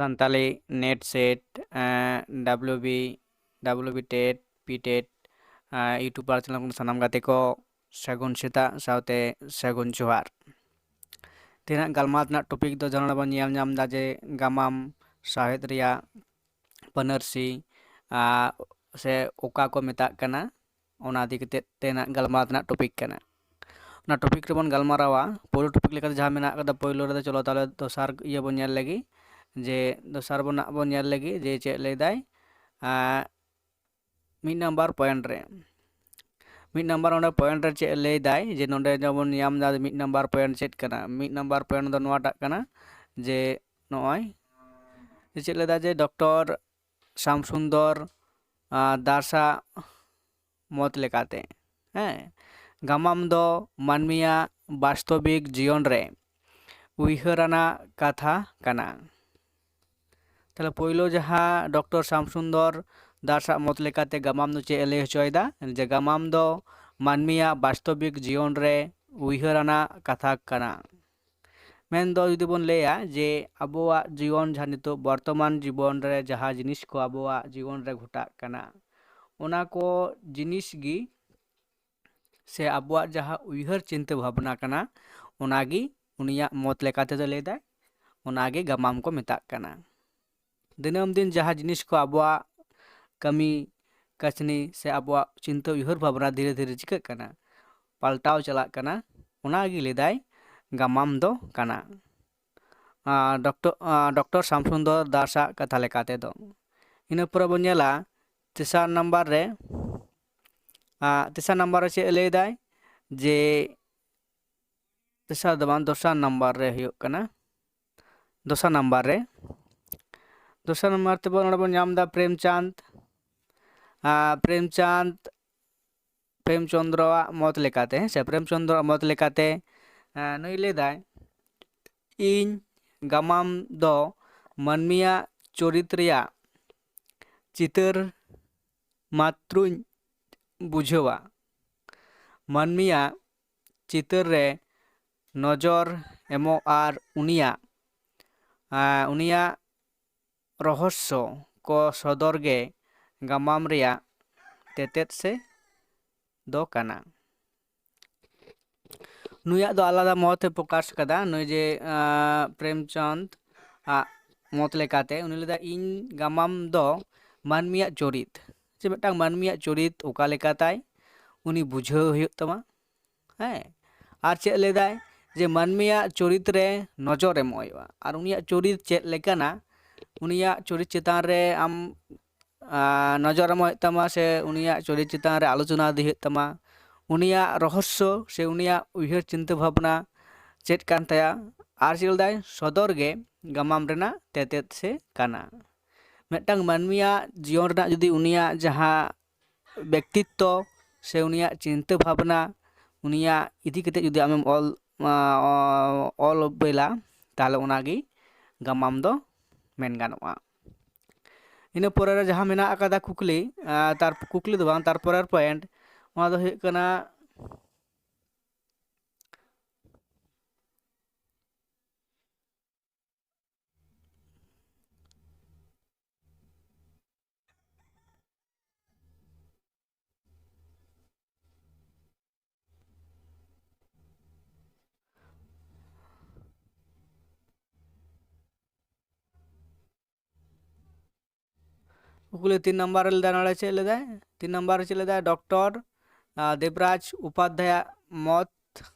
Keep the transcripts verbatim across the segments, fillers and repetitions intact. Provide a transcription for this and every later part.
Santali net set, W B, W B TET, P TET, ᱟᱨ YouTuber channel ᱠᱷᱚᱱ ᱥᱟᱱᱟᱢ ᱜᱟᱛᱮ ᱠᱚ ᱥᱟᱹᱜᱩᱱ ᱥᱮᱛᱟᱜ ᱥᱟᱶᱛᱮ ᱥᱟᱹᱜᱩᱱ ᱡᱚᱦᱟᱨ᱾ ᱛᱮᱦᱮᱧᱟᱜ ᱜᱟᱞᱢᱟᱨᱟᱣ ᱨᱮᱱᱟᱜ topic ᱫᱚ ᱡᱟᱦᱟᱸ ᱵᱚᱱ ᱧᱮᱞ ᱧᱟᱢ ᱮᱫᱟ ᱡᱮ ᱜᱟᱢᱟᱢ ᱥᱟᱶᱦᱮᱫ ᱨᱮᱭᱟᱜ ᱯᱟᱹᱱᱟᱹᱨᱥᱤ, ᱟᱨ ᱥᱮ ᱚᱠᱟ ᱠᱚ ᱢᱮᱛᱟᱜ ᱠᱟᱱᱟ, ᱚᱱᱟ ᱤᱫᱤ ᱠᱟᱛᱮ ᱛᱮᱦᱮᱧᱟᱜ ᱜᱟᱞᱢᱟᱨᱟᱣ ᱨᱮᱱᱟᱜ topic ᱠᱟᱱᱟ᱾ ᱚᱱᱟ topic ᱨᱮᱵᱚᱱ ᱜᱟᱞᱢᱟᱨᱟᱣᱟ᱾ ᱯᱳᱭᱞᱳ topic ᱞᱮᱠᱟᱛᱮ ᱡᱟᱦᱟᱸ ᱢᱮᱱᱟᱜ ᱠᱟᱫᱟ, ᱯᱳᱭᱞᱳ ᱨᱮᱫᱚ ᱪᱚᱞᱚ ᱛᱟᱦᱞᱮ ᱫᱚᱥᱟᱨ ᱤᱭᱟᱹ ᱵᱚᱱ ᱧᱮᱞ ᱞᱮᱜᱮ, ᱡᱮ ᱫᱚᱥᱟᱨ ᱵᱚᱱᱟᱜ ᱵᱚᱱ ᱧᱮᱞ ᱞᱮᱜᱮ ᱡᱮ ᱪᱮᱫ ᱞᱟᱹᱭ ᱫᱟᱭ᱾ ᱟᱸ, ᱢᱤᱫ ᱱᱟᱢᱵᱟᱨ point ᱨᱮ, ᱢᱤᱫ ᱱᱟᱢᱵᱟᱨ ᱚᱸᱰᱮ point ᱨᱮ ᱪᱮᱫ ᱞᱟᱹᱭ ᱫᱟᱭ ᱡᱮ ᱱᱚᱸᱰᱮ ᱡᱮᱢᱚᱱ ᱧᱟᱢ ᱮᱫᱟ ᱢᱤᱫ ᱱᱟᱢᱵᱟᱨ point ᱪᱮᱫ ᱠᱟᱱᱟ? ᱢᱤᱫ ᱱᱟᱢᱵᱟᱨ point ᱫᱚ ᱱᱚᱣᱟᱴᱟᱜ ᱠᱟᱱᱟ ᱡᱮ ᱱᱚᱜᱼᱚᱭ ᱡᱮ ᱪᱮᱫ ᱞᱟᱹᱭ ᱫᱟ ᱡᱮ ᱰᱚᱠᱴᱚᱨ ᱥᱟᱢᱥᱩᱱᱫᱚᱨ, ᱟᱸ, ᱫᱟᱥᱟᱜ ᱢᱚᱛ ᱞᱮᱠᱟᱛᱮ, ᱦᱮᱸ, ᱜᱟᱢᱟᱢ ᱫᱚ ᱢᱟᱹᱱᱢᱤᱭᱟᱜ ᱵᱟᱥᱛᱚᱵᱤᱠ ᱡᱤᱭᱚᱱ ᱨᱮ ᱩᱭᱦᱟᱹᱨ ᱟᱱᱟᱜ ᱠᱟᱛᱷᱟ ᱠᱟᱱᱟ᱾ ᱛᱟᱦᱞᱮ ᱯᱳᱭᱞᱳ ᱡᱟᱦᱟᱸ ᱰᱚᱠᱴᱚᱨ ᱥᱟᱢᱥᱩᱱᱫᱚᱨ ᱫᱟᱥᱟᱜ ᱢᱚᱛ ᱞᱮᱠᱟᱛᱮ ᱜᱟᱢᱟᱢ ᱫᱚ ᱪᱮᱫ ᱮ ᱞᱟᱹᱭ ᱦᱚᱪᱚᱭᱮᱫᱟ? ᱡᱮ ᱜᱟᱢᱟᱢ ᱫᱚ ᱢᱟᱹᱱᱢᱤᱭᱟᱜ ᱵᱟᱥᱛᱚᱵᱤᱠ ᱡᱤᱭᱚᱱ ᱨᱮ ᱩᱭᱦᱟᱹᱨ ᱟᱱᱟᱜ ᱠᱟᱛᱷᱟ ᱠᱟᱱᱟ᱾ ᱢᱮᱱᱫᱚ ᱡᱩᱫᱤ ᱵᱚᱱ ᱞᱟᱹᱭᱟ ᱡᱮ ᱟᱵᱚᱣᱟᱜ ᱡᱤᱭᱚᱱ ᱡᱟᱦᱟᱸ ᱱᱤᱛᱚᱜ ᱵᱚᱨᱛᱚᱢᱟᱱ ᱡᱤᱵᱚᱱ ᱨᱮ ᱡᱟᱦᱟᱸ ᱡᱤᱱᱤᱥ ᱠᱚ ᱟᱵᱚᱣᱟᱜ ᱡᱤᱭᱚᱱ ᱨᱮ ᱜᱷᱚᱴᱟᱜ ᱠᱟᱱᱟ, ᱚᱱᱟ ᱠᱚ ᱡᱤᱱᱤᱥ ᱜᱮ ᱥᱮ ᱟᱵᱚᱣᱟᱜ ᱡᱟᱦᱟᱸ ᱩᱭᱦᱟᱹᱨ ᱪᱤᱱᱛᱟᱹ ᱵᱷᱟᱵᱽᱱᱟ ᱠᱟᱱᱟ, ᱚᱱᱟᱜᱮ ᱩᱱᱤᱭᱟᱜ ᱢᱚᱛ ᱞᱮᱠᱟ ᱛᱮᱫᱚ ᱞᱟᱹᱭᱫᱟᱭ, ᱚᱱᱟᱜᱮ ᱜᱟᱢᱟᱢ ᱠᱚ ᱢᱮᱛᱟᱜ ᱠᱟᱱᱟ᱾ ᱫᱤᱱᱟᱹᱢ ᱫᱤᱱ ᱡᱟᱦᱟᱸ ᱡᱤᱱᱤᱥ ᱠᱚ ᱟᱵᱚᱣᱟᱜ ᱠᱟᱹᱢᱤ ᱠᱟᱹᱥᱱᱤ ᱥᱮ ᱟᱵᱚᱣᱟᱜ ᱪᱤᱱᱛᱟᱹ ᱩᱭᱦᱟᱹᱨ ᱵᱷᱟᱵᱽᱱᱟ ᱫᱷᱤᱨᱮ ᱫᱷᱤᱨᱮ ᱪᱤᱠᱟᱹᱜ ᱠᱟᱱᱟ, ᱯᱟᱞᱴᱟᱣ ᱪᱟᱞᱟᱜ ᱠᱟᱱᱟ, ᱚᱱᱟᱜᱮ ᱞᱟᱹᱭᱫᱟᱭ ᱜᱟᱢᱟᱢ ᱫᱚ ᱠᱟᱱᱟ᱾ ᱟᱨ ᱰᱚᱠᱴᱚᱨ, ᱟᱨ ᱰᱚᱠᱴᱚᱨ ᱥᱟᱢᱥᱩᱱᱫᱚᱨ ᱫᱟᱥᱟᱜ ᱠᱟᱛᱷᱟ ᱞᱮᱠᱟ ᱛᱮᱫᱚ᱾ ᱤᱱᱟᱹ ᱯᱚᱨᱮ ᱵᱚᱱ ᱧᱮᱞᱟ ᱛᱮᱥᱟᱨ ᱱᱟᱢᱵᱟᱨ ᱨᱮ, ᱟᱨ ᱛᱮᱥᱟᱨ ᱱᱟᱢᱵᱟᱨ ᱨᱮ ᱪᱮᱫ ᱮ ᱞᱟᱹᱭᱫᱟᱭ ᱡᱮ ᱛᱮᱥᱟᱨ ᱫᱚ ᱵᱟᱝ, ᱫᱚᱥᱟᱨ ᱱᱟᱢᱵᱟᱨ ᱨᱮ ᱦᱩᱭᱩᱜ ᱠᱟᱱᱟ, ᱫᱚᱥᱟᱨ ᱱᱟᱢᱵᱟᱨ ᱨᱮ, ᱫᱚᱥᱟᱨ ᱱᱟᱢᱵᱟᱨ ᱛᱮᱵᱚᱱ ᱱᱚᱰᱮ ᱵᱚᱱ ᱧᱟᱢ ᱮᱫᱟ ᱯᱨᱮᱢᱪᱟᱸᱫᱽ, ᱟᱨ ᱯᱨᱮᱢᱪᱟᱸᱫᱽ, ᱯᱨᱮᱢᱪᱚᱸᱫᱽᱨᱚᱣᱟᱜ ᱢᱚᱛ ᱞᱮᱠᱟᱛᱮ, ᱦᱮᱸ ᱥᱮ, ᱯᱨᱮᱢᱪᱚᱸᱫᱽᱨᱚᱣᱟᱜ ᱢᱚᱛ ᱞᱮᱠᱟᱛᱮ, ᱟᱨ ᱱᱩᱭ ᱞᱟᱹᱭᱫᱟᱭ, ᱤᱧ ᱜᱟᱢᱟᱢ ᱫᱚ ᱢᱟᱹᱱᱢᱤᱭᱟᱜ ᱪᱚᱨᱤᱛ ᱨᱮᱭᱟᱜ ᱪᱤᱛᱟᱹᱨ ᱢᱟᱛᱨᱚᱧ ᱵᱩᱡᱷᱟᱹᱣᱟ᱾ ᱢᱟᱹᱱᱢᱤᱭᱟᱜ ᱪᱤᱛᱟᱹᱨ ᱨᱮ ᱱᱚᱡᱚᱨ ᱮᱢᱚᱜ ᱟᱨ ᱩᱱᱤᱭᱟᱜ, ᱟᱨ ᱩᱱᱤᱭᱟᱜ ᱨᱚᱦᱚᱥᱥᱚ ᱠᱚ ᱥᱚᱫᱚᱨ ᱜᱮ ᱜᱟᱢᱟᱢ ᱨᱮᱭᱟᱜ ᱛᱮᱛᱮᱫ ᱥᱮ ᱫᱚ ᱠᱟᱱᱟ᱾ ᱱᱩᱭᱟᱜ ᱫᱚ ᱟᱞᱟᱫᱟ ᱢᱚᱛ ᱮ ᱯᱨᱚᱠᱟᱥ ᱠᱟᱫᱟ, ᱱᱩᱭ ᱡᱮ, ᱟᱸ, ᱯᱨᱮᱢᱪᱟᱸᱫᱽ ᱟᱜ ᱢᱚᱛ ᱞᱮᱠᱟᱛᱮ ᱩᱱᱤ ᱞᱟᱹᱭᱫᱟ, ᱤᱧ ᱜᱟᱢᱟᱢ ᱫᱚ ᱢᱟᱹᱱᱢᱤᱭᱟᱜ ᱪᱚᱨᱤᱛ, ᱡᱮ ᱢᱤᱫᱴᱟᱝ ᱢᱟᱹᱱᱢᱤᱭᱟᱜ ᱪᱚᱨᱤᱛ ᱚᱠᱟ ᱞᱮᱠᱟ ᱛᱟᱭ, ᱩᱱᱤ ᱵᱩᱡᱷᱟᱹᱣ ᱦᱩᱭᱩᱜ ᱛᱟᱢᱟ᱾ ᱦᱮᱸ, ᱟᱨ ᱪᱮᱫ ᱞᱟᱹᱭᱫᱟᱭ, ᱡᱮ ᱢᱟᱹᱱᱢᱤᱭᱟᱜ ᱪᱚᱨᱤᱛ ᱨᱮ ᱱᱚᱡᱚᱨ ᱮᱢᱚᱜ ᱦᱩᱭᱩᱜᱼᱟ, ᱟᱨ ᱩᱱᱤᱭᱟᱜ ᱪᱚᱨᱤᱛ ᱪᱮᱫ ᱞᱮᱠᱟᱱᱟ, ᱩᱱᱤᱭᱟᱜ ᱪᱚᱨᱤᱛ ᱪᱮᱛᱟᱱ ᱨᱮ ᱟᱢ, ᱟᱸ, ᱱᱚᱡᱚᱨ ᱮᱢᱚᱜ ᱦᱩᱭᱩᱜ ᱛᱟᱢᱟ, ᱥᱮ ᱩᱱᱤᱭᱟᱜ ᱪᱚᱨᱤᱛ ᱪᱮᱛᱟᱱ ᱨᱮ ᱟᱞᱳᱪᱚᱱᱟ ᱤᱫᱤ ᱦᱩᱭᱩᱜ ᱛᱟᱢᱟ᱾ ᱩᱱᱤᱭᱟᱜ ᱨᱚᱦᱚᱥᱥᱚ ᱥᱮ ᱩᱱᱤᱭᱟᱜ ᱩᱭᱦᱟᱹᱨ ᱪᱤᱱᱛᱟᱹ ᱵᱷᱟᱵᱽᱱᱟ ᱪᱮᱫ ᱠᱟᱱ ᱛᱟᱭᱟ, ᱟᱨ ᱪᱮᱫ ᱞᱟᱹᱭᱫᱟᱭ, ᱥᱚᱫᱚᱨ ᱜᱮ ᱜᱟᱢᱟᱢ ᱨᱮᱱᱟᱜ ᱛᱮᱛᱮᱫ ᱥᱮ ᱠᱟᱱᱟ᱾ ᱢᱤᱫᱴᱟᱝ ᱢᱟᱹᱱᱢᱤᱭᱟᱜ ᱡᱤᱭᱚᱱ ᱨᱮᱱᱟᱜ ᱡᱩᱫᱤ ᱩᱱᱤᱭᱟᱜ ᱡᱟᱦᱟᱸ ᱵᱮᱠᱛᱤᱛᱛᱚ ᱥᱮ ᱩᱱᱤᱭᱟᱜ ᱪᱤᱱᱛᱟᱹ ᱵᱷᱟᱵᱽᱱᱟ, ᱩᱱᱤᱭᱟᱜ ᱤᱫᱤ ᱠᱟᱛᱮ ᱡᱩᱫᱤ ᱟᱢᱮᱢ ᱚᱞ, ᱟᱸ, ᱚᱞ ᱵᱮᱞᱟ, ᱛᱟᱦᱚᱞᱮ ᱚᱱᱟᱜᱮ ᱜᱟᱢᱟᱢ ᱫᱚ ᱢᱮᱱ ᱜᱟᱱᱚᱜᱼᱟ᱾ ᱤᱱᱟᱹ ᱯᱚᱨᱮ ᱨᱮ ᱡᱟᱦᱟᱸ ᱢᱮᱱᱟᱜ ᱟᱠᱟᱫᱟ ᱠᱩᱠᱞᱤ, ᱟᱸ, ᱛᱟᱨ ᱠᱩᱠᱞᱤ ᱫᱚ ᱵᱟᱝ, ᱛᱟᱨᱯᱚᱨᱮᱨ ᱯᱚᱭᱮᱱᱴ, ᱚᱱᱟ ᱫᱚ ᱦᱩᱭᱩᱜ ᱠᱟᱱᱟ ᱠᱩᱠᱞᱤ ᱛᱤᱱ ᱱᱟᱢᱵᱟᱨ ᱨᱮ ᱞᱟᱹᱭᱫᱟ, ᱱᱚᱰᱮ ᱪᱮᱫ ᱞᱟᱹᱭᱫᱟᱭ? ᱛᱤᱱ ᱱᱟᱢᱵᱟᱨ ᱨᱮ ᱪᱮᱫ ᱞᱟᱹᱭᱫᱟᱭ? ᱰᱚᱠᱴᱚᱨ, ᱟᱸ, ᱫᱮᱵᱽᱨᱟᱡᱽ ᱩᱯᱟᱫᱽᱫᱷᱟᱭᱟᱜ ᱢᱚᱛ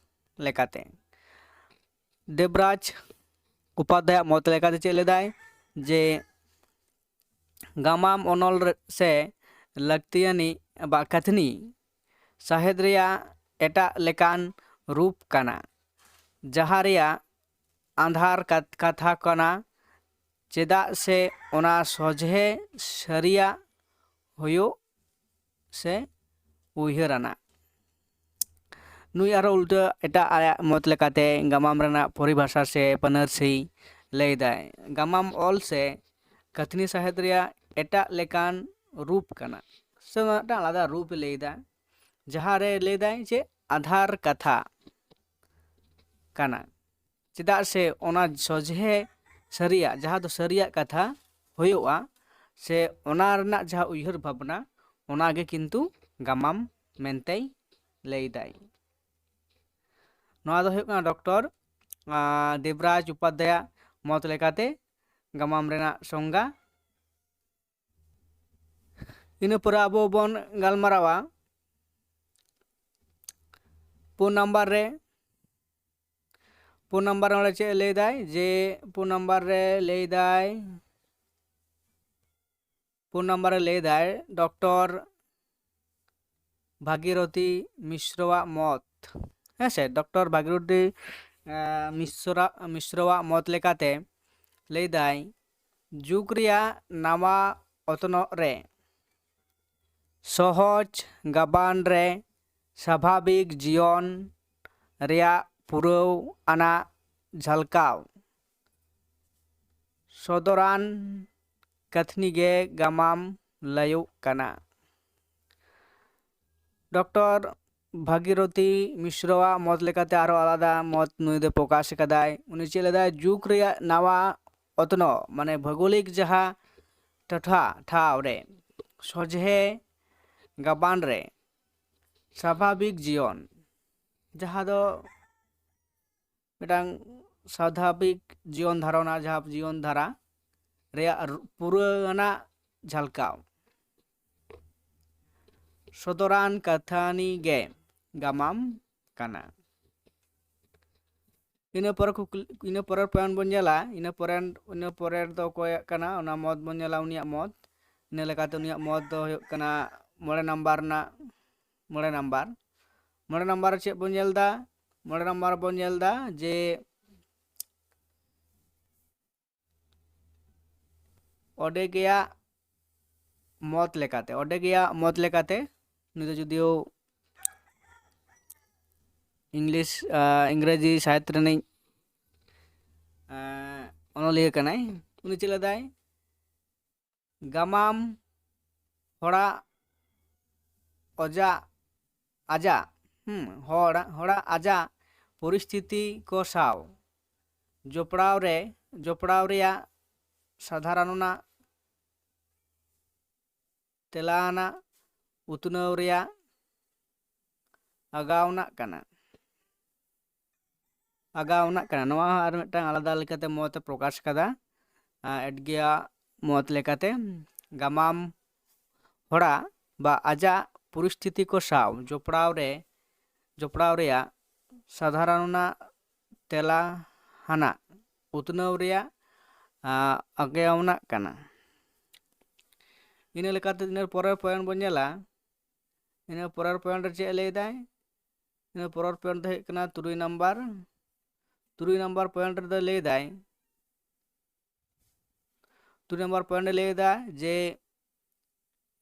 ᱞᱮᱠᱟᱛᱮ, ᱫᱮᱵᱽᱨᱟᱡᱽ ᱩᱯᱟᱫᱽᱫᱷᱟᱭᱟᱜ ᱢᱚᱛ ᱞᱮᱠᱟᱛᱮ ᱪᱮᱫ ᱞᱟᱹᱭᱫᱟᱭ? ᱡᱮ ᱜᱟᱢᱟᱢ ᱚᱱᱚᱞ ᱨᱮ ᱥᱮ ᱞᱟᱹᱠᱛᱤᱭᱟᱱᱤᱡ ᱵᱟ ᱠᱟᱹᱛᱷᱱᱤ ᱥᱟᱦᱮᱫ ᱨᱮᱭᱟᱜ ᱮᱴᱟᱜ ᱞᱮᱠᱟᱱ ᱨᱩᱯ ᱠᱟᱱᱟ, ᱡᱟᱦᱟᱸ ᱨᱮᱭᱟᱜ ᱟᱫᱷᱟᱨ ᱠᱟᱛ-, ᱠᱟᱛᱷᱟ ᱠᱟᱱᱟ, ᱪᱮᱫᱟᱜ ᱥᱮ ᱚᱱᱟ ᱥᱚᱡᱷᱮ ᱥᱟᱹᱨᱤᱭᱟᱜ ᱦᱩᱭᱩᱜ ᱥᱮ ᱩᱭᱦᱟᱹᱨ ᱟᱱᱟᱜ᱾ ᱱᱩᱭ ᱟᱨᱦᱚᱸ ᱩᱞᱴᱟᱹ ᱮᱴᱟᱜ ᱟᱭᱟᱜ ᱢᱚᱛ ᱞᱮᱠᱟᱛᱮ ᱜᱟᱢᱟᱢ ᱨᱮᱱᱟᱜ ᱯᱚᱨᱤᱵᱷᱟᱥᱟ ᱥᱮ ᱯᱟᱹᱱᱟᱹᱨᱥᱤ ᱞᱟᱹᱭᱫᱟᱭ, ᱜᱟᱢᱟᱢ ᱚᱞ ᱥᱮ ᱠᱟᱹᱛᱷᱱᱤ ᱥᱟᱦᱮᱫ ᱨᱮᱭᱟᱜ ᱮᱴᱟᱜ ᱞᱮᱠᱟᱱ ᱨᱩᱯ ᱠᱟᱱᱟ, ᱥᱮ ᱚᱱᱟ ᱢᱤᱫᱴᱟᱝ ᱟᱞᱟᱫᱟ ᱨᱩᱯ ᱮ ᱞᱟᱹᱭᱫᱟ, ᱡᱟᱦᱟᱸ ᱨᱮ ᱞᱟᱹᱭᱫᱟᱭ ᱡᱮ ᱟᱫᱷᱟᱨ ᱠᱟᱛᱷᱟ ᱠᱟᱱᱟ, ᱪᱮᱫᱟᱜ ᱥᱮ ᱚᱱᱟ ᱥᱚᱡᱷᱮ ᱥᱟᱹᱨᱤᱭᱟᱜ, ᱡᱟᱦᱟᱸ ᱫᱚ ᱥᱟᱹᱨᱤᱭᱟᱜ ᱠᱟᱛᱷᱟ, ᱦᱩᱭᱩᱜᱼᱟ, ᱥᱮ ᱚᱱᱟ ᱨᱮᱱᱟᱜ ᱡᱟᱦᱟᱸ ᱩᱭᱦᱟᱹᱨ ᱵᱷᱟᱵᱽᱱᱟ, ᱚᱱᱟ ᱜᱮ ᱠᱤᱱᱛᱩ ᱜᱟᱢᱟᱢ ᱢᱮᱱᱛᱮᱭ ᱞᱟᱹᱭᱫᱟᱭ᱾ ᱱᱚᱣᱟ ᱫᱚ ᱦᱩᱭᱩᱜ ᱠᱟᱱᱟ ᱰᱚᱠᱴᱚᱨ, ᱟᱸ, ᱫᱮᱵᱽᱨᱟᱡᱽ ᱩᱯᱟᱫᱽᱫᱷᱟᱭᱟᱜ ᱢᱚᱛ ᱞᱮᱠᱟᱛᱮ ᱜᱟᱢᱟᱢ ᱨᱮᱱᱟᱜ ᱥᱚᱝᱜᱟ᱾ ᱤᱱᱟᱹ ᱯᱚᱨᱮ ᱟᱵᱚ ᱵᱚᱱ ᱜᱟᱞᱢᱟᱨᱟᱣᱟ ᱯᱩᱱ ᱱᱟᱢᱵᱟᱨ ᱨᱮ᱾ ᱯᱩᱱ ᱱᱟᱢᱵᱟᱨ ᱨᱮ ᱚᱸᱰᱮ ᱪᱮᱫ ᱮ ᱞᱟᱹᱭᱫᱟᱭ? ᱡᱮ ᱯᱩᱱ ᱱᱟᱢᱵᱟᱨ ᱨᱮ ᱞᱟᱹᱭᱫᱟᱭ, ᱯᱩᱱ ᱱᱟᱢᱵᱟᱨ ᱨᱮ ᱞᱟᱹᱭᱫᱟᱭ ᱰᱚᱠᱴᱚᱨ ᱵᱷᱟᱜᱤᱨᱚᱛᱤ ᱢᱤᱥᱨᱚᱣᱟᱜ ᱢᱚᱛ᱾ ᱦᱮᱸ ᱥᱮ, ᱰᱚᱠᱴᱚᱨ ᱵᱷᱟᱜᱤᱨᱚᱛᱤ, ᱮᱸ, ᱢᱤᱥᱨᱟ-, ᱢᱤᱥᱨᱚᱣᱟᱜ ᱢᱚᱛ ᱞᱮᱠᱟᱛᱮ ᱞᱟᱹᱭᱫᱟᱭ, ᱡᱩᱜᱽ ᱨᱮᱭᱟᱜ ᱱᱟᱣᱟ ᱚᱛᱱᱚᱜ ᱨᱮ ᱥᱚᱦᱚᱡᱽ ᱜᱟᱵᱟᱱ ᱨᱮ ᱥᱟᱵᱷᱟᱵᱤᱠ ᱡᱤᱭᱚᱱ ᱨᱮᱭᱟᱜ ᱯᱩᱨᱟᱹᱣ ᱟᱱᱟᱜ ᱡᱷᱟᱞᱠᱟᱣ ᱥᱚᱫᱚᱨᱟᱱ ᱠᱟᱹᱛᱷᱱᱤ ᱜᱮ ᱜᱟᱢᱟᱢ ᱞᱟᱹᱭᱚᱜ ᱠᱟᱱᱟ᱾ ᱰᱚᱠᱴᱚᱨ ᱵᱷᱟᱜᱤᱨᱚᱛᱤ ᱢᱤᱥᱨᱚᱣᱟᱜ ᱢᱚᱛ ᱞᱮᱠᱟᱛᱮ ᱟᱨᱦᱚᱸ ᱟᱞᱟᱫᱟ ᱢᱚᱛ ᱱᱩᱭ ᱫᱚ ᱯᱨᱚᱠᱟᱥ ᱟᱠᱟᱫᱟᱭ᱾ ᱩᱱᱤ ᱪᱮᱫ ᱞᱮᱫᱟᱭ? ᱡᱩᱜᱽ ᱨᱮᱭᱟᱜ ᱱᱟᱣᱟ ᱚᱛᱱᱚᱜ, ᱢᱟᱱᱮ ᱵᱷᱳᱜᱳᱞᱤᱠ ᱡᱟᱦᱟᱸ ᱴᱚᱴᱷᱟ ᱴᱷᱟᱶ ᱨᱮ ᱥᱚᱡᱷᱮ ᱜᱟᱵᱟᱱ ᱨᱮ ᱥᱟᱵᱷᱟᱵᱤᱠ ᱡᱤᱭᱚᱱ, ᱡᱟᱦᱟᱸ ᱫᱚ ᱢᱤᱫᱴᱟᱝ ᱥᱟᱵᱷᱟᱵᱤᱠ ᱡᱤᱭᱚᱱ ᱫᱷᱟᱨᱚᱱᱟ, ᱡᱟᱦᱟᱸ ᱡᱤᱭᱚᱱ ᱫᱷᱟᱨᱟ ᱨᱮᱭᱟᱜ ᱨᱩ-, ᱯᱩᱨᱟᱹᱣ ᱟᱱᱟᱜ ᱡᱷᱟᱞᱠᱟᱣ ᱥᱚᱫᱚᱨᱟᱱ ᱠᱟᱹᱛᱷᱟᱹᱱᱤ ᱜᱮ ᱜᱟᱢᱟᱢ ᱠᱟᱱᱟ᱾ ᱤᱱᱟᱹ ᱯᱚᱨᱮ ᱠᱩᱠᱞᱤ, ᱤᱱᱟᱹ ᱯᱚᱨᱮᱨ point ᱵᱚᱱ ᱧᱮᱞᱟ, ᱤᱱᱟᱹ ᱯᱚᱨᱮ, ᱤᱱᱟᱹ ᱯᱚᱨᱮ ᱫᱚ ᱚᱠᱚᱭᱟᱜ ᱠᱟᱱᱟ, ᱚᱱᱟ ᱢᱚᱛ ᱵᱚᱱ ᱧᱮᱞᱟ, ᱩᱱᱤᱭᱟᱜ ᱢᱚᱛ᱾ ᱤᱱᱟᱹ ᱞᱮᱠᱟᱛᱮ ᱩᱱᱤᱭᱟᱜ ᱢᱚᱛ ᱫᱚ ᱦᱩᱭᱩᱜ ᱠᱟᱱᱟ ᱢᱚᱬᱮ ᱱᱟᱢᱵᱟᱨ ᱨᱮᱱᱟᱜ, ᱢᱚᱬᱮ ᱱᱟᱢᱵᱟᱨ᱾ ᱢᱚᱬᱮ ᱱᱟᱢᱵᱟᱨ ᱨᱮ ᱪᱮᱫ ᱵᱚᱱ ᱧᱮᱞ ᱮᱫᱟ? ᱢᱚᱬᱮ ᱱᱟᱢᱵᱟᱨ ᱵᱚᱱ ᱧᱮᱞ ᱮᱫᱟ ᱡᱮ ᱚᱰᱮᱜᱮᱭᱟᱜ ᱢᱚᱛ ᱞᱮᱠᱟᱛᱮ, ᱚᱰᱮᱜᱮᱭᱟᱜ ᱢᱚᱛ ᱞᱮᱠᱟᱛᱮ, ᱩᱱᱤ ᱫᱚ ᱡᱩᱫᱤᱭᱳ English, ᱟᱸ, ᱤᱝᱨᱮᱡᱤ ᱥᱟᱦᱤᱛ ᱨᱤᱱᱤᱡ, ᱟᱸ, ᱚᱱᱚᱞᱤᱭᱟᱹ ᱠᱟᱱᱟᱭ᱾ ᱩᱱᱤ ᱪᱮᱫ ᱞᱮᱫᱟᱭ? ᱜᱟᱢᱟᱢ ᱦᱚᱲᱟᱜ ᱚᱡᱟᱜ, ᱟᱡᱟᱜ, ᱦᱩᱸ, ᱦᱚᱲ, ᱦᱚᱲᱟᱜ ᱟᱡᱟᱜ ᱯᱚᱨᱤᱥᱛᱷᱤᱛᱤ ᱠᱚ ᱥᱟᱶ ᱡᱚᱯᱲᱟᱣ ᱨᱮ, ᱡᱚᱯᱲᱟᱣ ᱨᱮᱭᱟᱜ ᱥᱟᱫᱷᱟᱨᱚᱱ ᱨᱮᱱᱟᱜ ᱛᱮᱞᱟ ᱟᱱᱟᱜ ᱩᱛᱱᱟᱹᱣ ᱨᱮᱭᱟᱜ ᱟᱜᱟᱣᱱᱟᱜ ᱠᱟᱱᱟ᱾ ᱟᱜᱟᱣᱱᱟᱜ ᱠᱟᱱᱟ᱾ ᱱᱚᱣᱟ ᱦᱚᱸ ᱟᱨ ᱢᱤᱫᱴᱟᱝ ᱟᱞᱟᱫᱟ ᱞᱮᱠᱟᱛᱮ ᱢᱚᱛ ᱮ ᱯᱨᱚᱠᱟᱥ ᱠᱟᱫᱟ᱾ ᱟᱸ, ᱮᱰᱜᱮᱭᱟᱜ ᱢᱚᱛ ᱞᱮᱠᱟᱛᱮ ᱜᱟᱢᱟᱢ ᱦᱚᱲᱟᱜ ᱵᱟ ᱟᱡᱟᱜ ᱯᱚᱨᱤᱥᱛᱷᱤᱛᱤ ᱠᱚ ᱥᱟᱶ ᱡᱚᱯᱲᱟᱣ ᱨᱮ, ᱡᱚᱯᱲᱟᱣ ᱨᱮᱭᱟᱜ ᱥᱟᱫᱷᱟᱨᱚᱱ ᱨᱮᱱᱟᱜ ᱛᱮᱞᱟ ᱦᱟᱱᱟᱜ ᱩᱛᱱᱟᱹᱣ ᱨᱮᱭᱟᱜ, ᱟᱸ, ᱟᱜᱟᱣᱱᱟᱜ ᱠᱟᱱᱟ᱾ ᱤᱱᱟᱹ ᱞᱮᱠᱟᱛᱮ ᱤᱱᱟᱹ ᱯᱚᱨᱮᱨ ᱯᱚᱭᱮᱱᱴ ᱵᱚᱱ ᱧᱮᱞᱟ᱾ ᱤᱱᱟᱹ ᱯᱚᱨᱮᱨ ᱯᱚᱭᱮᱱᱴ ᱨᱮ ᱪᱮᱫ ᱮ ᱞᱟᱹᱭ ᱫᱟᱭ? ᱤᱱᱟᱹ ᱯᱚᱨᱮᱨ ᱯᱚᱭᱮᱱᱴ ᱫᱚ ᱦᱩᱭᱩᱜ ᱠᱟᱱᱟ ᱛᱩᱨᱩᱭ ᱱᱟᱢᱵᱟᱨ᱾ ᱛᱩᱨᱩᱭ ᱱᱟᱢᱵᱟᱨ ᱯᱚᱭᱮᱱᱴ ᱨᱮᱫᱚ ᱞᱟᱹᱭ ᱫᱟᱭ, ᱛᱩᱨᱩᱭ ᱱᱟᱢᱵᱟᱨ ᱯᱚᱭᱮᱱᱴ ᱮ ᱞᱟᱹᱭ ᱮᱫᱟ ᱡᱮ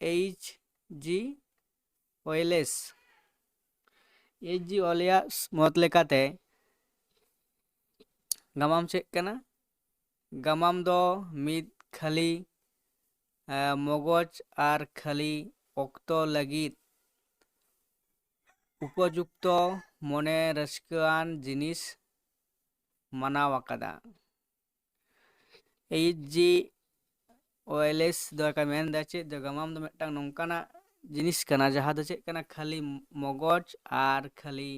ᱮᱭᱤᱪ ᱡᱤ ᱳᱭᱮᱞᱮᱥ, ᱮᱭᱤᱪ ᱡᱤ ᱳᱭᱮᱞᱮᱥ ᱢᱚᱛ ᱞᱮᱠᱟᱛᱮ ᱜᱟᱢᱟᱢ ᱪᱮᱫ ᱠᱟᱱᱟ? ᱜᱟᱢᱟᱢ ᱫᱚ ᱢᱤᱫ ᱠᱷᱟᱹᱞᱤ, ᱮ, ᱢᱚᱜᱚᱡᱽ ᱟᱨ ᱠᱷᱟᱹᱞᱤ ᱚᱠᱛᱚ ᱞᱟᱹᱜᱤᱫ ᱩᱯᱚᱡᱩᱠᱛᱚ ᱢᱚᱱᱮ ᱨᱟᱹᱥᱠᱟᱹᱣᱟᱱ ᱡᱤᱱᱤᱥ ᱢᱟᱱᱟᱣ ᱟᱠᱟᱫᱟ᱾ ᱮᱭᱤᱪ ᱡᱤ ᱳᱭᱮᱞᱮᱥ ᱫᱚ ᱢᱮᱱ ᱮᱫᱟ ᱪᱮᱫ, ᱫᱚ ᱜᱟᱢᱟᱢ ᱫᱚ ᱢᱤᱫᱴᱟᱝ ᱱᱚᱝᱠᱟᱱᱟᱜ ᱡᱤᱱᱤᱥ ᱠᱟᱱᱟ ᱡᱟᱦᱟᱸ ᱫᱚ ᱪᱮᱫ ᱠᱟᱱᱟ, ᱠᱷᱟᱹᱞᱤ ᱢᱚᱜᱚᱡᱽ ᱟᱨ ᱠᱷᱟᱹᱞᱤ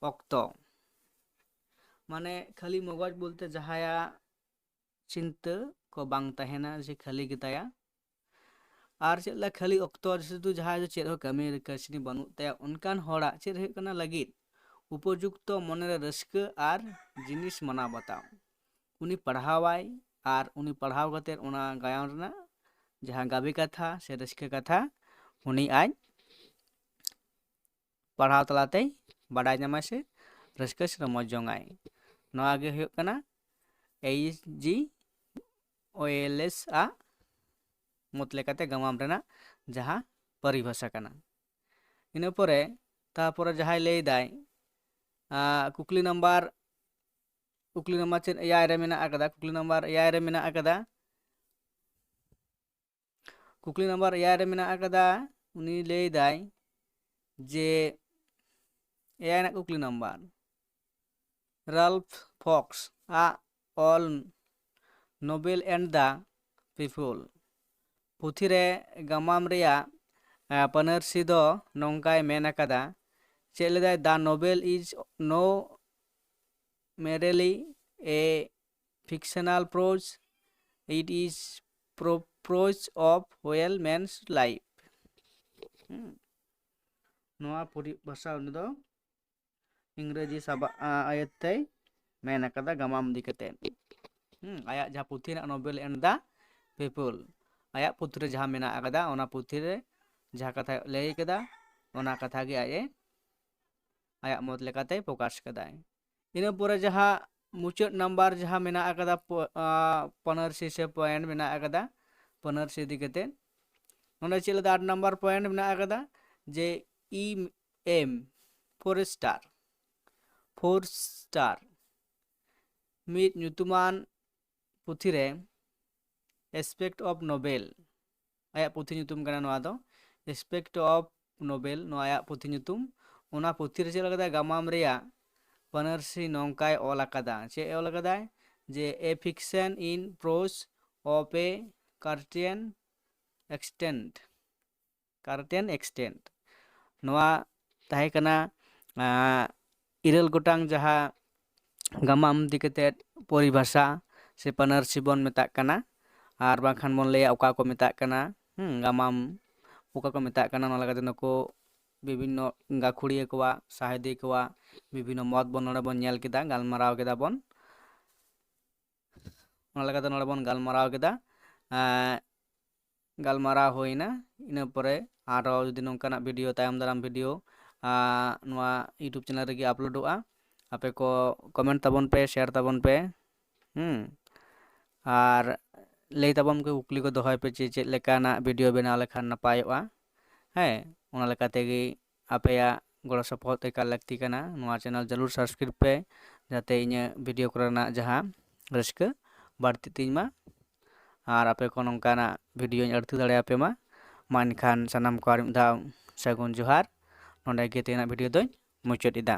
ᱚᱠᱛᱚ᱾ ᱢᱟᱱᱮ ᱠᱷᱟᱹᱞᱤ ᱢᱚᱜᱚᱡᱽ ᱵᱚᱞᱛᱮ ᱡᱟᱦᱟᱸᱭᱟᱜ ᱪᱤᱱᱛᱟᱹ ᱠᱚ ᱵᱟᱝ ᱛᱟᱦᱮᱱᱟ, ᱡᱮ ᱠᱷᱟᱹᱞᱤ ᱜᱮᱛᱟᱭᱟ᱾ ᱟᱨ ᱪᱮᱫ ᱞᱮᱠᱟ ᱠᱷᱟᱹᱞᱤ ᱚᱠᱛᱚ ᱥᱩᱫᱷᱩ ᱡᱟᱦᱟᱸᱭ ᱫᱚ ᱪᱮᱫ ᱦᱚᱸ ᱠᱟᱹᱢᱤ ᱠᱟᱹᱥᱱᱤ ᱵᱟᱹᱱᱩᱜ ᱛᱟᱭᱟ, ᱚᱱᱠᱟᱱ ᱦᱚᱲᱟᱜ ᱪᱮᱫ ᱦᱩᱭᱩᱜ ᱠᱟᱱᱟ ᱞᱟᱹᱜᱤᱫ ᱩᱯᱚᱡᱩᱠᱛᱚ ᱢᱚᱱᱮᱨᱮ ᱨᱟᱹᱥᱠᱟᱹ ᱟᱨ ᱡᱤᱱᱤᱥ ᱢᱟᱱᱟᱣ ᱵᱟᱛᱟᱣ᱾ ᱩᱱᱤ ᱯᱟᱲᱦᱟᱣᱟᱭ ᱟᱨ ᱩᱱᱤ ᱯᱟᱲᱦᱟᱣ ᱠᱟᱛᱮᱫ ᱚᱱᱟ ᱜᱟᱭᱟᱱ ᱨᱮᱱᱟᱜ ᱡᱟᱦᱟᱸ ᱜᱟᱵᱮ ᱠᱟᱛᱷᱟ ᱥᱮ ᱨᱟᱹᱥᱠᱟᱹ ᱠᱟᱛᱷᱟ ᱩᱱᱤ ᱟᱡ ᱯᱟᱲᱦᱟᱣ ᱛᱟᱞᱟᱛᱮᱭ ᱵᱟᱰᱟᱭ ᱧᱟᱢᱟᱭ ᱥᱮ ᱨᱟᱹᱥᱠᱟᱹ ᱥᱮ ᱨᱚᱢᱚᱡᱽ ᱡᱚᱝᱟᱭ᱾ ᱱᱚᱣᱟ ᱜᱮ ᱦᱩᱭᱩᱜ ᱠᱟᱱᱟ ᱮᱭᱤᱪ ᱡᱤ ᱳᱭᱮᱞᱮᱥ ᱟᱜ ᱢᱚᱛ ᱞᱮᱠᱟᱛᱮ ᱜᱟᱢᱟᱢ ᱨᱮᱱᱟᱜ ᱡᱟᱦᱟᱸ ᱯᱚᱨᱤᱵᱷᱟᱥᱟ ᱠᱟᱱᱟ᱾ ᱤᱱᱟᱹ ᱯᱚᱨᱮ ᱛᱟᱨᱯᱚᱨᱮ ᱡᱟᱦᱟᱸᱭ ᱞᱟᱹᱭ ᱫᱟᱭ, ᱟᱸ, ᱠᱩᱠᱞᱤ ᱱᱟᱢᱵᱟᱨ, ᱠᱩᱠᱞᱤ ᱱᱟᱢᱵᱟᱨ ᱪᱮᱫ ᱮᱭᱟᱭ ᱨᱮ ᱢᱮᱱᱟᱜ ᱟᱠᱟᱫᱟ, ᱠᱩᱠᱞᱤ ᱱᱟᱢᱵᱟᱨ ᱮᱭᱟᱭ ᱨᱮ ᱢᱮᱱᱟᱜ ᱟᱠᱟᱫᱟ, ᱠᱩᱠᱞᱤ ᱱᱟᱢᱵᱟᱨ ᱮᱭᱟᱭ ᱨᱮ ᱢᱮᱱᱟᱜ ᱟᱠᱟᱫᱟ, ᱩᱱᱤ ᱞᱟᱹᱭ ᱫᱟᱭ ᱡᱮ ᱮᱭᱟᱭ ᱨᱮᱱᱟᱜ ᱠᱩᱠᱞᱤ ᱱᱟᱢᱵᱟᱨ, ᱨᱟᱞᱯᱷ ᱯᱷᱚᱠᱥ ᱟᱜ ᱚᱞ Novel and the People ᱯᱩᱛᱷᱤ ᱨᱮ ᱜᱟᱢᱟᱢ ᱨᱮᱭᱟᱜ ᱯᱟᱹᱱᱟᱹᱨᱥᱤ ᱫᱚ ᱱᱚᱝᱠᱟᱭ ᱢᱮᱱ ᱟᱠᱟᱫᱟ, ᱪᱮᱫ ᱞᱮᱫᱟᱭ, "The novel is no merely a fictional prose, it is pro- prose of well man's life." ᱱᱚᱣᱟ ᱯᱚᱨᱤᱵᱷᱟᱥᱟ ᱩᱱᱤ ᱫᱚ ᱤᱝᱨᱮᱡᱤ ᱥᱟᱵᱟᱜ ᱟᱭᱟᱛ ᱛᱮᱭ ᱢᱮᱱ ᱟᱠᱟᱫᱟ ᱜᱟᱢᱟᱢ ᱤᱫᱤ ᱠᱟᱛᱮ᱾ ᱦᱩᱸ, ᱟᱭᱟᱜ ᱡᱟᱦᱟᱸ ᱯᱩᱛᱷᱤ ᱦᱮᱱᱟᱜ, Novel and the People, ᱟᱭᱟᱜ ᱯᱩᱛᱷᱤ ᱨᱮ ᱡᱟᱦᱟᱸ ᱢᱮᱱᱟᱜ ᱟᱠᱟᱫᱟ, ᱚᱱᱟ ᱯᱩᱛᱷᱤ ᱨᱮ ᱡᱟᱦᱟᱸ ᱠᱟᱛᱷᱟᱭ ᱞᱟᱹᱭ ᱠᱟᱫᱟ, ᱚᱱᱟ ᱠᱟᱛᱷᱟ ᱜᱮ ᱟᱡ ᱮ ᱟᱭᱟᱜ ᱢᱚᱛ ᱞᱮᱠᱟᱛᱮ ᱯᱨᱚᱠᱟᱥ ᱠᱟᱫᱟᱭ᱾ ᱤᱱᱟᱹ ᱯᱚᱨᱮ ᱡᱟᱦᱟᱸ ᱢᱩᱪᱟᱹᱫ ᱱᱟᱢᱵᱟᱨ ᱡᱟᱦᱟᱸ ᱢᱮᱱᱟᱜ ᱟᱠᱟᱫᱟ, ᱯᱚ- ᱟ, ᱯᱟᱹᱱᱟᱹᱨᱥᱤ ᱥᱮ ᱯᱚᱭᱮᱱᱴ ᱢᱮᱱᱟᱜ ᱟᱠᱟᱫᱟ ᱯᱟᱹᱱᱟᱹᱨᱥᱤ ᱤᱫᱤ ᱠᱟᱛᱮ, ᱱᱚᱰᱮ ᱪᱮᱫ ᱞᱮᱫᱟ, ᱟᱴ ᱱᱟᱢᱵᱟᱨ ᱯᱚᱭᱮᱱᱴ ᱢᱮᱱᱟᱜ ᱟᱠᱟᱫᱟ ᱡᱮ E M four star, four star ᱢᱤᱫ ᱧᱩᱛᱩᱢᱟᱱ ᱯᱩᱛᱷᱤ ᱨᱮ Aspect of Novel, ᱟᱭᱟᱜ ᱯᱩᱛᱷᱤ ᱧᱩᱛᱩᱢ ᱠᱟᱱᱟ ᱱᱚᱣᱟ ᱫᱚ, Aspect of Novel, ᱱᱚᱣᱟ ᱟᱭᱟᱜ ᱯᱩᱛᱷᱤ ᱧᱩᱛᱩᱢ᱾ ᱚᱱᱟ ᱯᱩᱛᱷᱤ ᱨᱮ ᱪᱮᱫ ᱞᱮᱠᱟ ᱜᱟᱢᱟᱢ ᱨᱮᱭᱟᱜ ᱯᱟᱹᱱᱟᱹᱨᱥᱤ ᱱᱚᱝᱠᱟᱭ ᱚᱞ ᱟᱠᱟᱫᱟ, ᱪᱮᱫ ᱮ ᱚᱞ ᱟᱠᱟᱫᱟᱭ ᱡᱮ, "A fiction in prose of a certain extent, certain extent." ᱱᱚᱣᱟ ᱛᱟᱦᱮᱸ ᱠᱟᱱᱟ ᱟᱸ, ᱤᱨᱟᱹᱞ ᱜᱚᱴᱟᱝ ᱡᱟᱦᱟᱸ ᱜᱟᱢᱟᱢ ᱤᱫᱤ ᱠᱟᱛᱮᱫ ᱯᱚᱨᱤᱵᱷᱟᱥᱟ ᱥᱮ ᱯᱟᱹᱱᱟᱹᱨᱥᱤ ᱵᱚᱱ ᱢᱮᱛᱟᱜ ᱠᱟᱱᱟ, ᱟᱨ ᱵᱟᱝᱠᱷᱟᱱ ᱵᱚᱱ ᱞᱟᱹᱭᱟ ᱚᱠᱟ ᱠᱚ ᱢᱮᱛᱟᱜ ᱠᱟᱱᱟ, ᱦᱩᱸ, ᱜᱟᱢᱟᱢ ᱚᱠᱟ ᱠᱚ ᱢᱮᱛᱟᱜ ᱠᱟᱱᱟ, ᱚᱱᱟ ᱞᱮᱠᱟᱛᱮ ᱱᱩᱠᱩ ᱵᱤᱵᱷᱤᱱᱱᱚ ᱜᱟᱹᱠᱷᱩᱲᱤᱭᱟᱹ ᱠᱚᱣᱟᱜ, ᱥᱟᱶᱦᱮᱫᱤᱭᱟᱹ ᱠᱚᱣᱟᱜ ᱵᱤᱵᱷᱤᱱᱱᱚ ᱢᱚᱛ ᱵᱚᱱ ᱱᱚᱰᱮ ᱵᱚᱱ ᱧᱮᱞ ᱠᱮᱫᱟ, ᱜᱟᱞᱢᱟᱨᱟᱣ ᱠᱮᱫᱟ ᱵᱚᱱ᱾ ᱚᱱᱟ ᱞᱮᱠᱟᱛᱮ ᱱᱚᱰᱮ ᱵᱚᱱ ᱜᱟᱞᱢᱟᱨᱟᱣ ᱠᱮᱫᱟ᱾ ᱮᱸ, ᱜᱟᱞᱢᱟᱨᱟᱣ ᱦᱩᱭᱱᱟ᱾ ᱤᱱᱟᱹ ᱯᱚᱨᱮ ᱟᱨᱚ ᱡᱩᱫᱤ ᱱᱚᱝᱠᱟᱱᱟᱜ ᱵᱷᱤᱰᱤᱭᱳ, ᱛᱟᱭᱚᱢ ᱫᱟᱨᱟᱢ ᱵᱷᱤᱰᱤᱭᱳ, ᱟᱸ, ᱱᱚᱣᱟ YouTube ᱪᱮᱱᱮᱞ ᱨᱮᱜᱮ ᱟᱯᱞᱳᱰᱚᱜᱼᱟ᱾ ᱟᱯᱮ ᱠᱚ ᱠᱚᱢᱮᱱᱴ ᱛᱟᱵᱚᱱ ᱯᱮ, ᱥᱮᱭᱟᱨ ᱛᱟᱵᱚᱱ ᱯᱮ᱾ ᱦᱩᱸ᱾ ᱟᱨ ᱞᱟᱹᱭ ᱛᱟᱵᱚᱱ ᱯᱮ, ᱠᱩᱠᱞᱤ ᱠᱚ ᱫᱚᱦᱚᱭ ᱯᱮ ᱡᱮ ᱪᱮᱫ ᱞᱮᱠᱟᱱᱟᱜ ᱵᱷᱤᱰᱤᱭᱳ ᱵᱮᱱᱟᱣ ᱞᱮᱠᱷᱟᱱ ᱱᱟᱯᱟᱭᱚᱜᱼᱟ᱾ ᱦᱮᱸ, ᱚᱱᱟ ᱞᱮᱠᱟ ᱛᱮᱜᱮ ᱟᱯᱮᱭᱟᱜ ᱜᱚᱲᱚ ᱥᱚᱯᱚᱦᱚᱫ ᱮᱠᱟᱞ ᱞᱟᱹᱠᱛᱤ ᱠᱟᱱᱟ᱾ ᱱᱚᱣᱟ ᱪᱮᱱᱮᱞ ᱡᱟᱹᱨᱩᱲ ᱥᱟᱵᱥᱠᱨᱟᱭᱤᱵᱽ ᱯᱮ, ᱡᱟᱛᱮ ᱤᱧᱟᱹᱜ ᱵᱷᱤᱰᱤᱭᱳ ᱠᱚᱨᱮᱱᱟᱜ ᱡᱟᱦᱟᱸ ᱨᱟᱹᱥᱠᱟᱹ ᱵᱟᱹᱲᱛᱤᱜ ᱛᱤᱧ ᱢᱟ ᱟᱨ ᱟᱯᱮ ᱠᱚ ᱱᱚᱝᱠᱟᱱᱟᱜ ᱵᱷᱤᱰᱤᱭᱳᱧ ᱟᱹᱲᱛᱤ ᱫᱟᱲᱮᱭᱟᱯᱮ ᱢᱟ᱾ ᱢᱟ ᱮᱱᱠᱷᱟᱱ ᱥᱟᱱᱟᱢ ᱠᱚ ᱟᱨ ᱢᱤᱫ ᱫᱷᱟᱣ ᱥᱟᱹᱜᱩᱱ ᱡᱚᱦᱟᱨ᱾ ᱱᱚᱰᱮ ᱜᱮ ᱛᱮᱦᱮᱧᱟᱜ ᱵᱷᱤᱰᱤᱭᱳ ᱫᱚᱧ ᱢᱩᱪᱟᱹᱫ ᱮᱫᱟ᱾